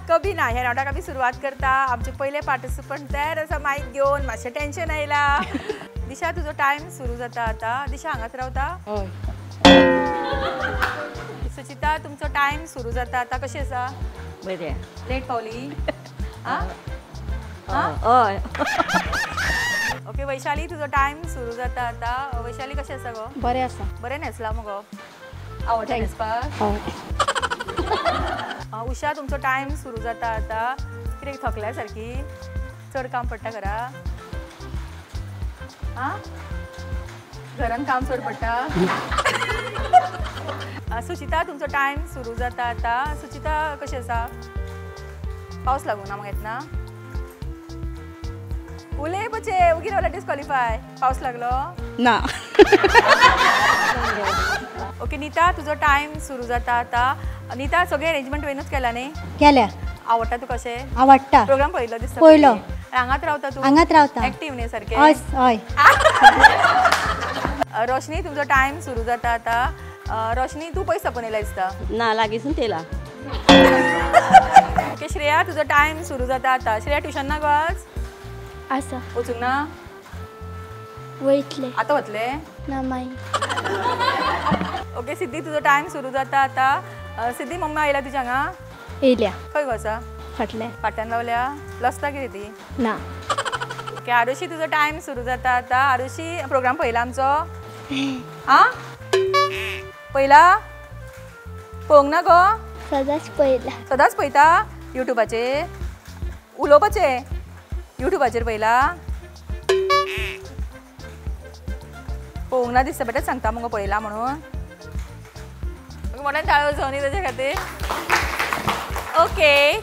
कभी ना ह्या रावंडाक आमी सुरवात करता. आमचे पयले पार्टिसिपंट तयार आसा मायक घेवन. मातशें टेन्शन आयला. दिशा तुजो टायम सुरू जाता आतां. दिशा हांगाच रावता? हय. सुचिता तुमचो टायम सुरू जाता आतां. कशें आसा? बरें. लेट पावली? हय. ओके वैशाली तुजो टायम सुरू जाता आतां. वैशाली कशें आसा गो? बरें आसा. बरें न्हेसला मुगो? आवडटा न्हेसपाक? उषा तुमचो टायम सुरू जाता आतां. कितें थकल्या सारकी? चड काम पडटा घरा? आं, घरान काम चड पडटा? सुचिता तुमचो टायम सुरू जाता आतां. सुचिता कशें आसा? पावस लागूं ना मग येतना? उलय पचे उगी रावला डिस्क्वॉलिफाय. पावस लागलो ना? ओके नीता तुजो टायम सुरू जाता आतां. नीता सगळे अरेंजमेंट वयनूच केला न्ही? केल्या. आवडटा तुका कशें? आवडटा. प्रोग्राम पळयलो दिसता? पळयलो. हांगाच रावता तूं? हांगाच रावता. एक्टीव न्ही सारकें? हय हय. रोशनी तुमचो टायम सुरू जाता आतां. रोशनी तूं पयस साकून येयला दिसता? ना लागींसून येयला. ओके श्रेया तुजो टायम सुरू जाता आतां. श्रेया ट्युशन ना गो आज? आसा. वचूंक ना? वयतले. आतां वतले? ना मागीर. ओके सिद्धी तुजो टायम सुरू जाता आतां. सिद्धी मम्मा आयला तुज्या हांगा? येयल्या. खंय गो आसा? फाटल्या. फाटल्यान रावल्या? लसता कितें ती? ना. ओके आरुशी तुजो टायम सुरू जाता आतां. आरुशी प्रोग्राम पळयला आमचो? आं पळयला? पळोवंक ना गो? सदांच पळयला. सदांच पळयता युट्यूबाचेर? उलोवपाचें युट्यूबाचेर पळयला? पळोवंक ना दिसता बेटेच सांगता मुगो पळयला म्हणून. मोठ्यान ताळयो जावनी ताजे खातीर. ओके.